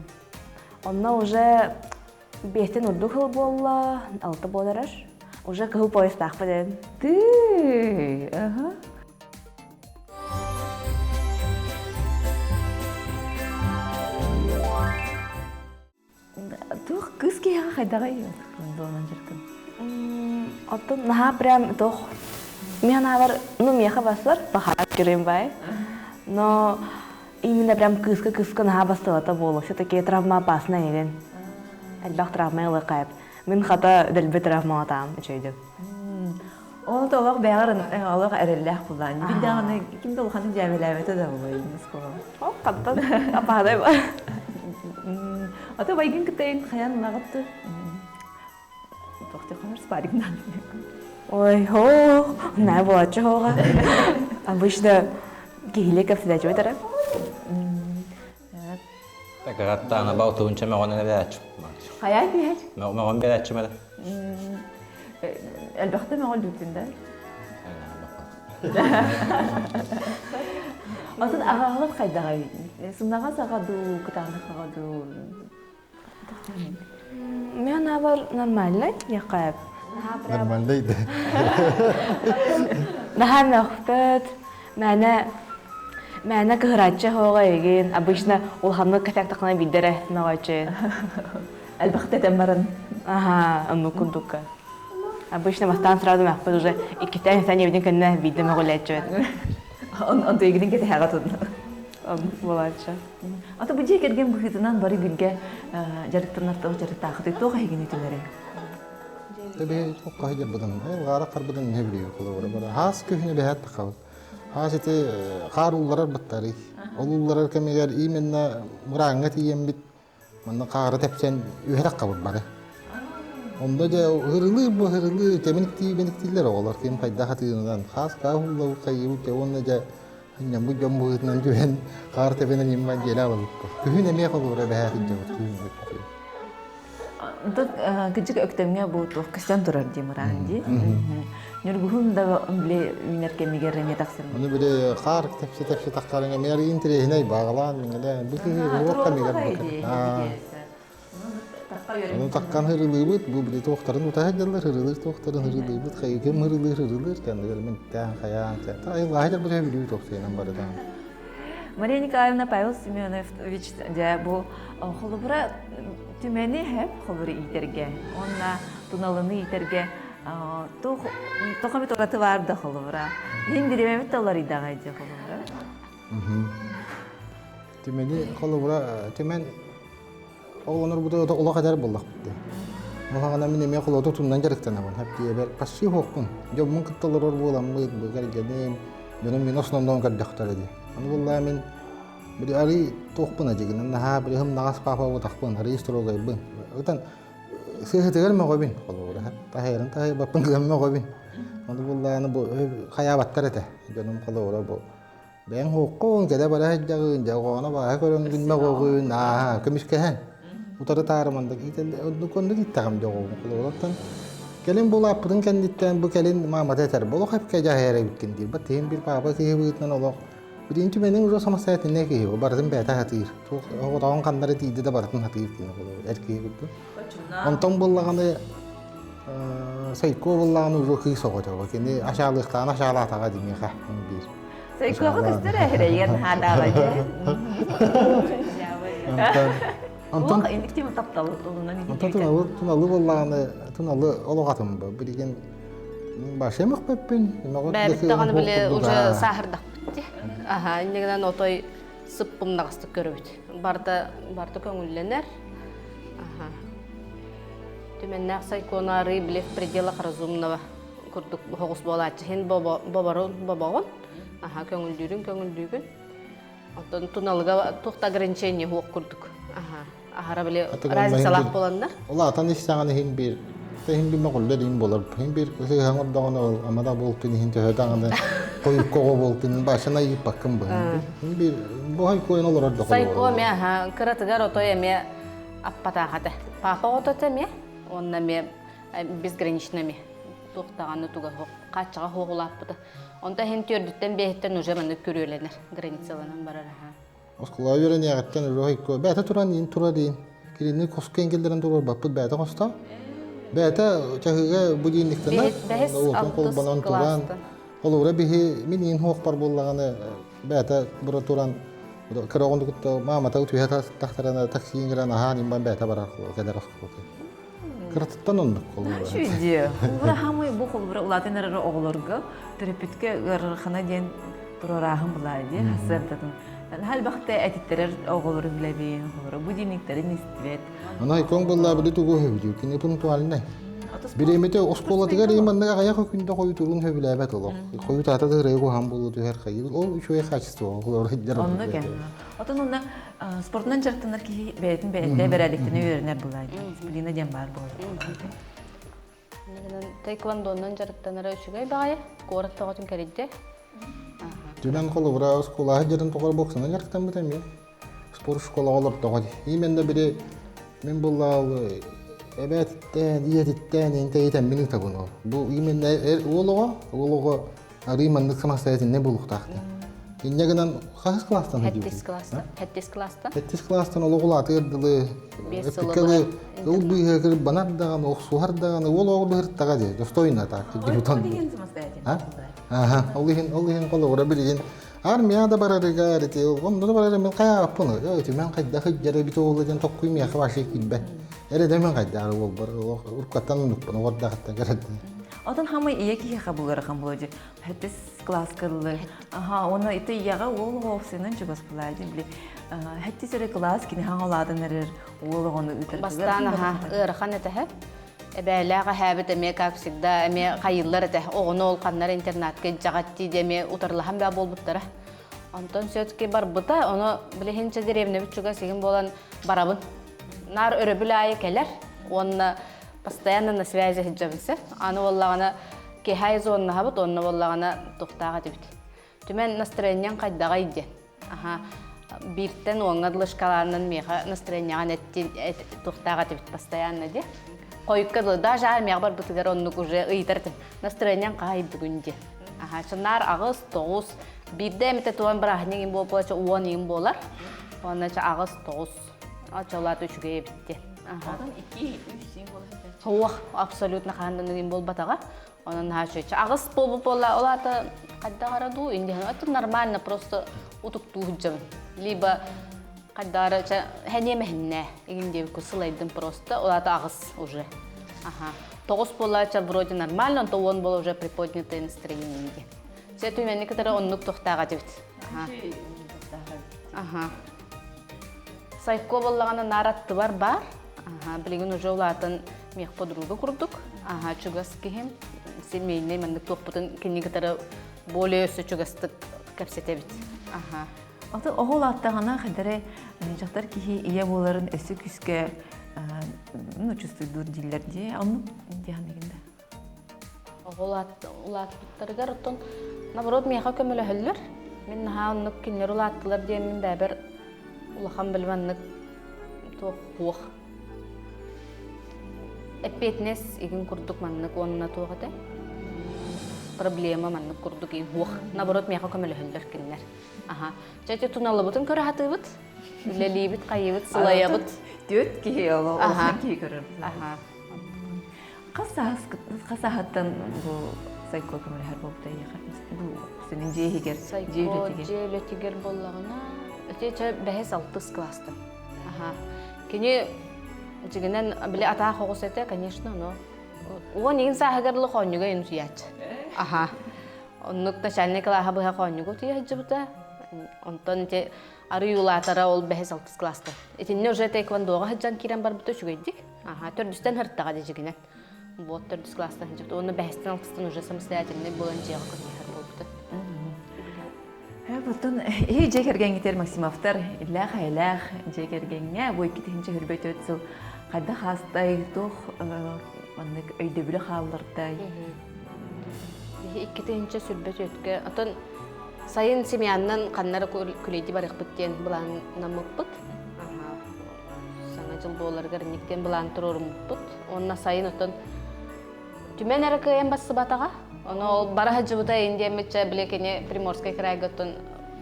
онно уже биэстэн урдук сыл буолла, алта буолар. Уже кыһыл поезтаахпын эн. Ты, ага. Туох кыыс киһиэхэ хайдаҕый дуонан дьарыктан? Оттон наһаа прям туох мин санаабар, ну миэхэ бассар, бахарат көрүм бай. Но именно прям кыыска кыыска наһаа бастыбата буолуо. Все-таки травма опасна игин. Элбэх травма ылыахха Мин хата дэлби травмалатаам үчүгэйдик. Ол да олох бэҕэр олох эрэллээх булаан. Бир даҕаны ким да улаханнык дьээбэлээбэтэ да буолуо оскуола. Ол хантан апаадай ба. Ата байгын кытайын хаян ылаҕытты. Тохте хонор спарригнан. Ой, хо, на буолаччы хоға. Обычно киһилик кэпсэтээччи битэрэ. Такагаттаана балтыбынча мөҕөнөн эбээччи. Хайаа киһэч? Мөҕөн берээччи мэрэ. Элбэхтэ мөҕөлдүүтүн да. Атын аҕаҕыт хайдаҕай? Сымнаҕас аҕа дуу, кытаанах аҕа дуу? Мен абар нормальный, яккайып. Нормальный да. Наһаа мөхпөт, мээнэ мээнэ кыһырааччы хоҕо эгин, обычно улаханнык кэтээктахына биирдэрэ мөҕөөччү. Элбэхтэ этэн баран. Аха, оннук курдукка. Обычно бастаан сразу мөхпөт уже иккистээн үстээн ебитин кэннэ биирдэ мөҕүлээччибэт. Онту эгинин кэтэһэҕэ тунна. Буолааччы. Ата бу дьиэ кэргэн быһыытынан бары бииргэ дьарыктанар туох дьарыктаахытый туох эһигини түмэрэй? Тэбиһи туохха дьарбытын, ылгаара харбытын не билиэ холобура бара. Хаас күһүнү бэһэт тахабыт. Хаас ити хаар уулларар баттарый. Ол уулларар кэмигэр именно мырааҥҥа тиийэммит манна хаары тэпсэн үһэрэх хабыт бары. Онно дьэ ырылыы бу ырылыы тэминиктии бэниктииллэр оҕолор ким хайдах атыынынан хаас хаа ууллабыт хайыыбыт дьэ уонна дьэ Ньаммыт дьон быһыытынан түһэн хаар тэбэнэн имман дьиэлэ абылыппыт. Күһүн эмиэ холобура эбэһээ сылдьабыт күһүн өттүгэр. Онтон кырдьык Өктөмҥө бу туох көстөн турар дии мыраан дии. Ньургуһун да били үүнэр кэмигэр эмиэ тахсар. Ону били хаар тэпси тэпси тахсарыҥа эмиэ интэриэһинэй баҕалаан миҥэлээн бу киһи уруок кэмигэр бу. Ону таккан хырылыыбыт, бу били туохтарын утаһа дьаллар, хырылыыр туохтарын хырылыыбыт, хайыгым хырылыыр хырылыыр, кэннигэр мин тээн хайаан айылҕаһы дьарбыт бүлүү туохсуйанан барыдаан. Мария Николаевна, Павел Семенович дьэ бу холобура түмэни хэп холобура иитэргэ уонна туналыны иитэргэ туох туох эмит ураты баар да холобура иһин бириэмэбит да уларыйдаҕай дьэ холобура. Түмэни холобура түмэн Оҕолонорбут олох эдэр буоллахпыт дии. Ол аҕана мин эмиэ холуоту туннан дьарыктанабын. Хэптиэбэр почти суохпун. Дьоммун кытта олорор буоламмыт, бу кэргэним, дьонум мин основном көрдөхтөрө дии. Аны буоллаа мин били арый туохпун адьыгынан наһаа били һымнаҕас папа буотахпын, арый строгайбын. Ытан сыыһытыгар мөҕөбүн холобура таһайарын таһайбаппын гынан мөҕөбүн. Ону буоллааны бу хайаабаттар этэ. Дьонум холобура бу Бэйэҥ уһуккун, кэлэ бара сылдьаҕын, дьэ оҕоҕуна бааһа көрөҥгүн мөҕөҕүн, ааһа көмүскэһэн. Утары таарыманда оннук оннук ииттэҕим дьэ оҕобун холобура Кэлин булааппытын кэнниттэн бу кэлин маамата этэр, олох эпкэ дьаһайар эбиккин диир. Бат тиһин бир паапа киһи быһыытынан олох Билин түмэниҥ уже самостоятельнай киһи, барытын бэйэтэ сатыыр. Туох оҕотоҕун ханнары тиийдэ да барытын сатыыр киһи эр киһи курдук. Онтон буллаҕаны Сайко буоллаҕына уже кыыс оҕото. Кини ашаалыахтаҕына ашаалаатаҕа димиэхэ биир. Сайкоҕа көстөр эһирэйгэн хаадаҕа дьэ. Онтон инник тема тапталы тулунан Онтон туналы туналы буоллаҕына туналы олох атын бу. Билигин башем өхпөппүн. Бэбит даҕаны били уже сааһырдахпыт дии. Аха, иннигинэн отой сыппымнаҕастык көрөбүт. Барда барда көҥүллэнэр. Аха. Түмэннээх Сайкону арыы били в пределах разумного курдук соҕус буолааччы иһин боборун бобоҕун аха көҥүллүүрүн көҥүллүүгүн оттон туналыга туох да ограничение суох курдук аха аһара били разницалаах буоланнар Улаатан истэҕин иһин биир иһин бир мөҕүллэр иһин буолар иһин биир сыһан ордоҕуна ол ама да буолтун иһин төһө даҕаны хойукка оҕо буолтун башына ыйыппаккын бу иһин биир бу хайкуйан олорор да Сайко эмиэ аха кыратыгар отой эмиэ аппатаах этэ. Папа оҕото этэ эмиэ, уонна эмиэ безгранично эмиэ. Туох даҕаны туга суох, хааччаҕа суох улааппыта. Онто иһин түөрдүттэн биэһиттэн уже маннык күрүөлэнэр, границаланан барар аха. Оскуола үөрэниэҕиттэн өрө бэйэтэ туран иин турар иин. Кинини хоско эҥгиллэрин туруорбаппыт бэйэтэ хосто. Бэйэтэ чаһыыга будильниктанар, уотун холбонон туран, холобура биһи мин иин хуохпар буоллаҕына бэйэтэ бура туран кыра оҕону кытта маамата утуйа тахтарана такси иҥирэн аһаан имбан бэйэтэ барар кэлэр оскуолата. Кыратыттан оннук холобура. Үчүгэй. Холобура хамый бу холобура улаатан эрэр оҕолорго төрөппүткэ ыарырхана диэн туруорааһын булаа диэн хасыардатын. Халбахта этиттэрэр оҕолору билэбин, холобура будильниктарын истибэт. Ана икон буллаабыды тугу хөбүлүүр кини пунктуальнай. Бириэмэтэ оскуолатыгар иманнык аҕыйах күндэ хойутуурун сөбүлээбэт олох. Хойутаата да ырыа куһаҕан буолуо түһэр хайыы. Ол үчүгэй качество олор сылдьар. Онно кэм. Отон онно спортунан дьарыктанар киһи бэйэтин бэйэтэ бэрээдэктэнэ үөрэнэр булаа. Дисциплина диэн баар буолар. Таэквондоннан дьарыктанара үчүгэй баҕайы. Куорат тоҕотун кэрийдэ. Түмэн холобура оскуолаһы дьарын тоҕор боксанан дьарыктаммыт эмиэ. Спорт школаҕа олордоҕо дии. Именно били мин буллаал эбээттэн, ийэтиттэн интэйитэн мин ыытабын ол. Бу именно уол оҕо, уол оҕо арыы маннык самостоятельнай буолуохтаах диэн. Инньэ гынан хаһыс класстан Хэттис класстан. Хэттис класстан. Хэттис класстан олох улаатыгар дылы эппиккэ ыл быыһыгар банар даҕаны, охсуһар даҕаны, уол оҕо быһыртаҕа дии, достойно так. Аха, ол иһин, ол иһин холобура билигин Армия да барарыгар ити онно да барар мен хайааппын ити мен хайдах ыдьара бит оҕула диэн токкуй миэхэ вообще киирбэт эрэдэ мен хайдаар уолбар уркаттан оннукпун оҕордахаттан кэрэддин Отон хамай ийэ киһиэхэ булырахан буолар хэттис класс кыллы аха уонна ити ийэҕэ уол оҕо сынан чугас булаадьы били хэттис эрэ класс кини хаҥалаатан эрэр уол оҕону ыытар Бастаан аха ыарахан этэһэ Эбээлээх эһээбит эмиэ, как всегда, эмиэ хайыыллар этэ. Оҕону ол ханнар интернатка илдьэҕэттии диэ эмиэ утарылаһан баа буолбуттара. Онтон все-таки барбыта, ону билиһинчэ деревнэбит чугас игин буолан барабын. Наар өрөбүл аайы кэлэр уонна постоянно на связи сылдьабын сэ. Аны буоллаҕына киһи зоннаһабыт, онно буоллаҕына тухтаах этибит. Түмэн настроениең хайдаҕай диэн. Аха, бииртэн уоҥҥа дылы шкалаанан миэхэ настроениеҕын туохтаах этибит постоянно дии. Хойукка дылы, даже армияҕа барбытыгар оннук уже ыйытар этим. Настроениең хаһай бүгүн дии. Аха, чынаар аҕыс, тоҕус, биирдэ эмитэ туон бырааһынньык иҥин буолбула 10 иҥин буолар. Уонна аҕыс, тоҕус. Очолаат үчүгэй эбит дии. Онтон 2-3 буола сылдьар. Суох, абсолютно хаһан да оннук буолбатаҕа. Онон наһаа үчүгэй. Аҕыс буолбут буолла, ол аата хайдах эрэ дуу, индиһэн. Это нормально, просто утуктуу сылдьабын. Либо хайдах эрэ чэ хэниэ мэһиннэ игин диэбиккэ сылайдым просто, ол аата аҕыс уже. Аха. 9 буолла, вроде нормально, онто 10 буола уже приподнятое настроение диэн. Чэ, түмэни кытары оннук тохтааҕа дебит. Аха. Сайко боллаҕына наар аттыбар бар. Аха, билигин уже улаатан миэх подруга курдук. Аха, чугас киһим. Семейный маннык туохпутун кини кытары более өссө чугастык кэпсэтэбит. Аха. Аты оҕо улааттаҕына хадары дьахтар киһи ийэ буоларын өссө күүскэ ну чувствуйдуур дииллэр дии. Оннук диэн да. Оҕо улаатпыттарыгар оттон наоборот миэхэ көмөлөһөллөр. Мин наһаа оннук кинилэр улааттылар диэммин бэйэбэр улахан били маннык туох туох эппиэтинэс игин курдук маннык уонна туох этэ проблема маннык курдук игин хуох наоборот миэхэ көмөлөһөллөр кинилэр. Аха. Чэ ити туналыбытын көрө сатыыбыт. Үлэлиибит, хайыыбыт, сылайабыт. Түөрт киһи улахан киһи көрөр. Аха. Хас хас сааһыттан бу сайко көмөлөһөр буолбута эйиэхэ? Бу синин дьиэ иһигэр, дьиэ үлэтигэр. Дьиэ үлэтигэр буоллаҕына, ити чэ бэһис алтыс класстан. Аха. Кини дьигинэн били атаах оҕус этэ, конечно, но уон игин сааһыгар дылы хоонньуга инутуйааччы. Аха. Оннук начальный кылааһа быһа хоонньуга утуйа сылдьыбыта. Онтон ити арый улаатара ол бэһис алтыс класста. Итиннэ уже тэквондоҕа сылдьан киирэн барбыта үчүгэйдик. Аха, төрдүстэн һыртаҕа дьигинэн. Вот төрдүс класстан сылдьыбыт. Уонна бэһистэн алтыстан уже самостоятельный буолан дьиэҕэ көмөлөһөр буолбута. Оттон иһи дьиэ кэргэҥҥитигэр Максимовтар иллээх-эйэлээх дьиэ кэргэҥҥэ бу 2024 сыл хайдах аастай, туох маннык өйдөбүлү хааллардай? Биһи 2024-кэ оттон сайын семьяннан ханна эрэ күлэйди барыахпыт диэн былааннаммыппыт. Саҥа дьыл буоларыгар инник диэн былаан туруоруммуппут. Уонна сайын оттон түмэн эрэ кыайан бассыбатаҕа. Ону ол бара сылдьыбыта индиэммитчэ били кини Приморскай крайга оттон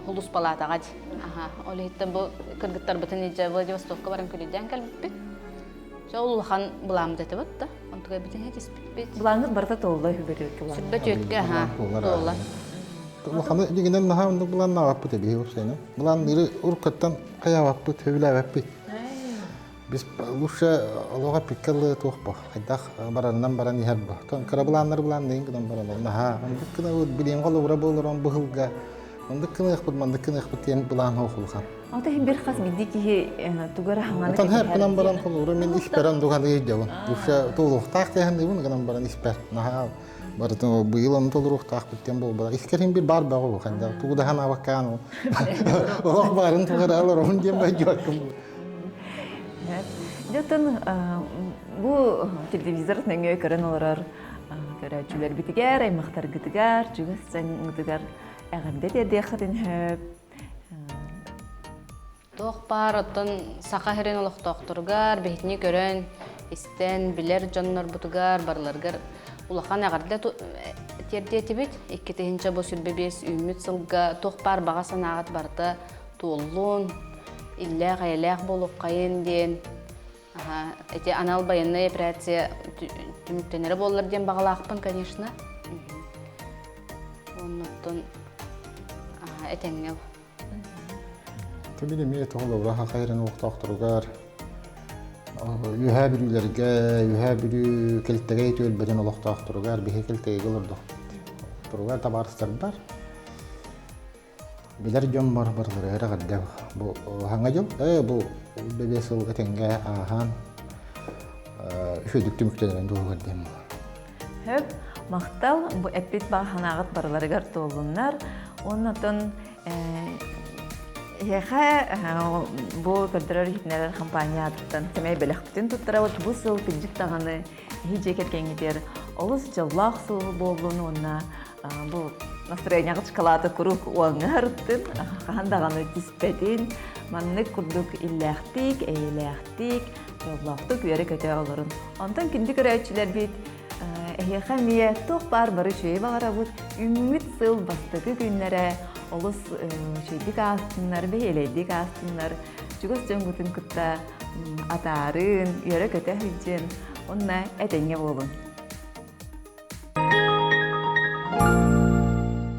хулуспалаатаҕа дии. Аха, ол иһиттэн бу кыргыттарбытын илдьэ Владивостокка баран күлүйдээн кэлбиппит. Чэ, ол улахан былааммыт этэ да. Онтугай бүтүн этиспиппит. Былааҥҥыт барыта туолла үһү бөтүөккэ былаан. Сүрбэ түөткэ, аха, туолла. Улаханы дигинен наһаа оннук былааннаабаппыт эбии уопсайынан. Былаанныыры уруккаттан хайаабаппыт, сөбүлээбэппит. Біз лучше олоҕо пикке ылыы туох бо, хайдах барарынан баран иһэр бо. Кыра былааннар былаанныйын гынан баран наһаа оннук гына билиэн холобура буолар быһылга оннук гыныахпыт маннык гыныахпыт диэн былаан суох улахан. Ата иһин бир хас бидди киһи тугара хаҥаны Отон һэр гынан баран холобура мин испэрэн дуганы дьабын. Лучше толуохтаах тиһэн гынан баран испэр. Наһаа барытын быйыл ону толоруохтаахпыт диэн буолбатах. Искэрин бир бар бөҕө ханда тугу да ханаабаккаан олох баарын тугара олоробун диэн байдьуаккым. Дьэ бу телевизор нөҥүө көрөн олорор көрөөччүлэрбитигэр, аймахтаргытыгар, чугас дьоҥҥутугар эҕэрдэ тиэрдиэххитин сөп. Туох баар оттон Саха сирин олохтоохторугар биһитини көрөн, истэн, билэр дьоннорбутугар барыларыгар улахан эҕэрдэ тиэрдиэтибит. 2000 бу 25 үүммүт сылга туох баар баҕа санааҕыт барыта туоллун, иллээх-эйэлээх буолуоххайын диэн ити анал байыаннай операция түмүктэнэрэ буоллар диэн баҕалаахпын, конечно. Оннуттан этэҥҥэ Кэбин эмиэ тоҕолорура хахайрын олохтоохторугар Үөһээ Бүлүүлэргэ, Үөһээ Бүлүү Кэлтэгэй түөлбэтин олохтоохторугар биһи Кэлтэгэйгэ олордохпут. Туругар табаарыстарбар билэр дьоммор барыларыгар эҕэрдэ бу хаҥа дьыл бу бэбиэ сыл этэҥҥэ ааһан үчүгэйдик түмүктэнэрин туһугар диэн буолар. Хөп, махтал бу эппит баҕа санааҕыт барыларыгар туоллуннар. Уонна оттон эһиэхэ бу көрдөрөр иһитиннэрэр компания аатыттан сэмэй бэлэхпитин туттарабыт. Бу сыл кырдьык даҕаны эһи дьиэ кэргэҥҥитигэр олус дьоллоох сыл буоллун уонна бу настроениеҕыт шоколада куруук уоҥҥа ырыттын, хаһан даҕаны түспэтин, маннык курдук иллээхтик, эйэлээхтик, дьоллоохтук үөрэ-көтө олорун. Онтон күндү көрөөччүлэрбит эһиэхэ эмиэ туох баар бары үчүгэйи баҕарабыт. Үүммүт сыл бастакы күннэрэ олус үчүгэйдик аастыннар, бэһиэлэйдик аастыннар. Чугас дьоҥҥутун кытта Атаарын, үөрэ-көтө сылдьын, уонна этэҥҥэ буолун.